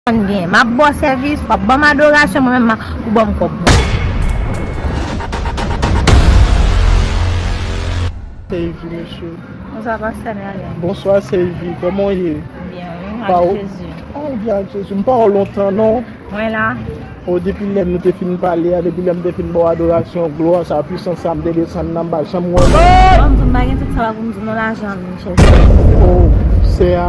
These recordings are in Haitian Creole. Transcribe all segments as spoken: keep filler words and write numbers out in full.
sa n genyen. M ap ba w sèvis, w ap ban m adorasyon, mwen menm, m a- ou ban m kòb mwen. Sè Ivi, mesye. Bonswa, pastè Merlin. Bonswa, sè Ivi. Kòman w ye? Byen, wi, avèk Jezi. Oh, byen, avèk Jezi. M pa wè w lontan, non. Mwen la. Oh, depi lè nou te fin pale a, depi lè m te fin ba w adorasyon, glwa sa, pisans sa, m te desann nan, m pa janm wè w. Bon, m di w m pa gen tout sa la pou m di w non, lajan vin chèche. Oh, sè a.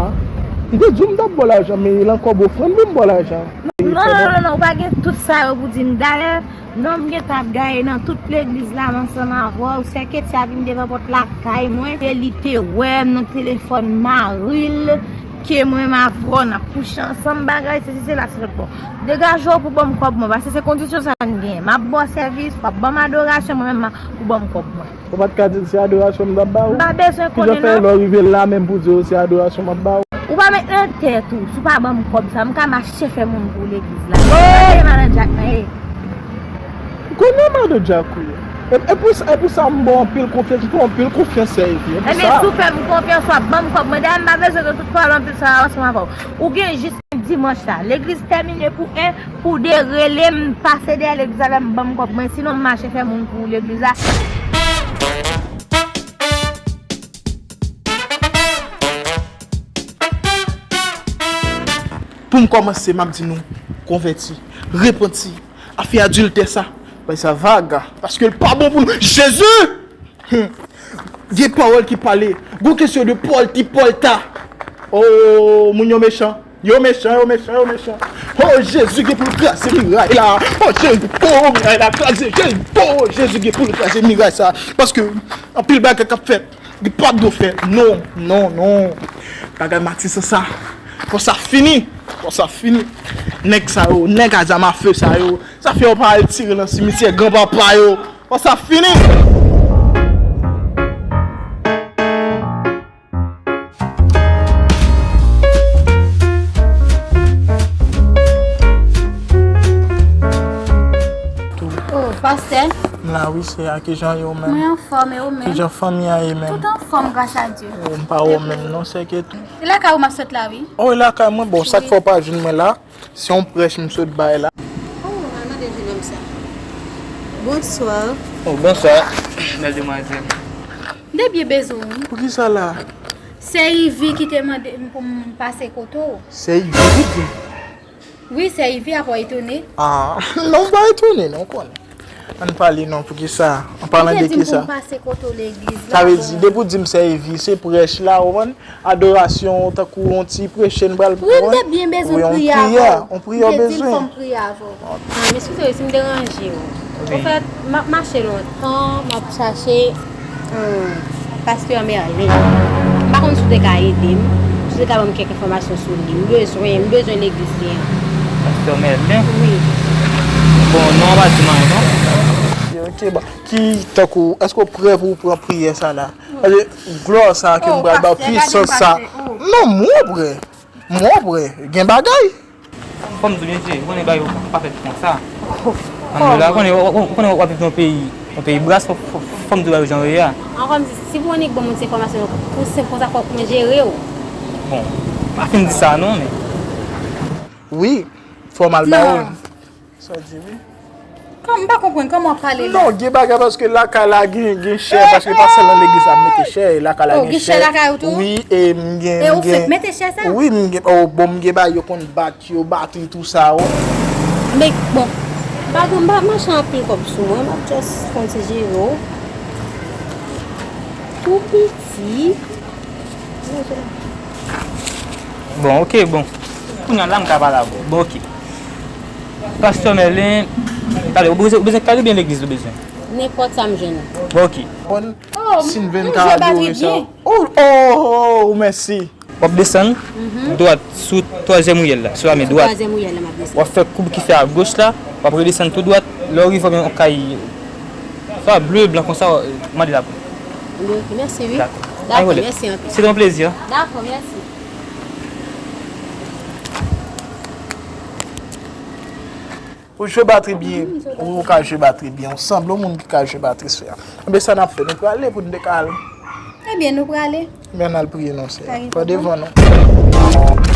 M te di w m t ap ba w lajan, men e lan kòb ofrann pou m ba w lajan. Non, non, non, non, non, ou pa gen tout sa yo pou di m. Dayè, non, m gentan ap gaye nan tout legliz la ansanm avè w. Sè Ketya vin devan pòt lakay mwen, e li te wè m nan telefòn mari l, ke mwen m avè w n ap kouche ansanm, bagay, sesi, sela, se lòt bò. Degaje w pou ban m kòb mwen, paske se kondisyon sa n genyen. M ap ba w sèvis, w ap ban m adorasyon, mwen menm, m a- ou ban m kòb mwen. Ou pa t ka di l se adorasyon m t ap ba w? M pa bezwen konnen, non. Kijan fè lè w rive la menm pou di w se adorasyon m ap ba w? Ou pa met nan tèt ou, si w pa ban m kòb sa, m ka mache fè moun pou legliz la. Gade madan Jack nan ye. Konnen madan Jack ou ye. E, e pou sa, e pou sa m ba w anpil konfyans, m fè w anpil konfyans, sè Ivi. E pou sa. Ebyen, si w fè m konfyans, w ap ban m kòb mwen. Dayè, m pa bezwen de tout pale anpil sa ansanm avè w. Ou gen jis dimanch la. Legliz tèmine pou en, pou de, rele m, pase dèyè legliz la, m ban m kòb mwen. Sinon, m mache fè moun pou legliz la. Pou m kòmanse, m ap di nou, konvèti, repanti, afè adiltè sa, bay sa vaga, paske l pa bon pou nou. Jezi! Hmm. Gen pawòl ki pale, gon kesyon de pòlti pòlta. Oh, moun yo mechan. Yo mechan, yo mechan, yo mechan. Oh, Jezi gen pou l kraze miray la. Oh, Jezi, oh, miray la kraze. Jezi, oh, Jezi gen pou l kraze miray sa. Paske anpil bagay k ap fèt. Li pa dwe fè. Non, non, non. Bagay Matisan sa. Fò sa fini. Fò sa fini. Nèg sa yo, nèg a zam a fe sa yo. Sa fè yo pa al tire nan simityè granpapa yo. Fò sa fini. Oh, pastè. M la wi, sè a, kijan yo menm? Mwen anfòm, e ou menm? Kijan fanmi an ye menm? Tout anfòm, gras a Dye. Oh, m pa wè w menm non, sè ke tou. E lakay ou m ap sot la, wi. Oh, e lakay mwen, bon, sa k fè w pa jwenn mwen la, se yon prèch m sot bay la. Oh, al mande jenòm sa. Bonswa. Oh, bonswa, bèl demwazèl. M te byen bezwen w, wi. Poukisa la? Sè Ivi ki te mande m pou m pase kote w. Sè Ivi ki di? Wi, sè Ivi, apa w etone? Ah, non, m pa etone, non, konnen. Ann pale, non, poukisa? An palan de kisa? Li te di m pou m pase kote w legliz la. Sa vle di, depi w di m sè Ivi, se prèch la, ou konprann? Adorasyon, tankou yon ti preche n pral pran. Wi, m te byen bezwen priye avè w. Yon priyè, yon priyè bezwen. M te di l fò m priye avè w. Ah, m eskize w si m deranje w. Wi. Anfèt, m ap mache lontan, m ap chache, hmm, pastè Merlin. M pa konn si w te ka ede m, si w te ka ban m kèk enfòmasyon sou li. M bezwen, m bezwen legliz li an. Pastè Merlin? Wi. Bon, non an pa di m anyen, non. Ok, ok, bon. Ki, tankou, èske w prè pou w pran priyè sa la? Paske glwa sa ke m pral ba w, pisans sa. Oh, pastè, gade m pase, oh. Non, mwen prè. Mwen prè. Gen bagay. Fò m di w byen, mesye, ou konnen bagay yo pa fèt konsa. Ann nou la, ou konnen, ou, ou konnen w ap viv nan yon peyi, yon peyi bras, fò, fò, fò m di w bagay yo jan yo ye a. An kòmsi, si pou annik ban moun ti enfòmasyon yo, pou senp konsa, fòk mwen jere w. Bon, m pa fin di sa non, men. Wi, fò m al ba yo. Non. Sa w di wi. Kòm, m pa konprann kòman w pale la. Non, gen bagay paske lakay la gen, gen chè, paske pa sèl nan legliz la m mete chè, lakay la gen chè. Oh, gen chè lakay ou tou? Wi, e m gen, e ou fèk mete chè sa? Wi, m gen, oh, bon, m gen bagay yo konn bat yo, batri, tou sa, oh. Men, bon, m pa gen, m pa mache anpil kòb sou mwen, m ap just fè yon ti jere w. Tou piti. Bon, ok, bon. Kounye a la m ka pale avè w. Bon, ok. Pastè Merlin, talè, ou bezwen, ou bezwen kay oubyen legliz ou bezwen? Nenpòt sa m jwenn. Bon, ok. Bon, oh, si n vin ka adore sa. Oh, oh, oh, oh, mèsi. W ap desann dwat sou twazyèm riyèl la, sou lame dwat. Sou twazyèm riyèl la, m ap desann. W ap fè koub ki fè agoch la, w ap redesann tou dwat. Lè w rive w ap yon kay swa ble, blan konsa, mande l ap. Mèsi, wi. Dakò. Dakò, mèsi anpil. Se te yon plezi, an. Dakò, mèsi. Ou jwe batri byen. Ou ka jwe batri byen. Ou sanble yon moun ki ka jwe batri, frè. Enben, sa n ap fè? Nou prale pou n te ka al. Ebyen, nou prale. Men n al priye non, Seyè. Pran devan nou.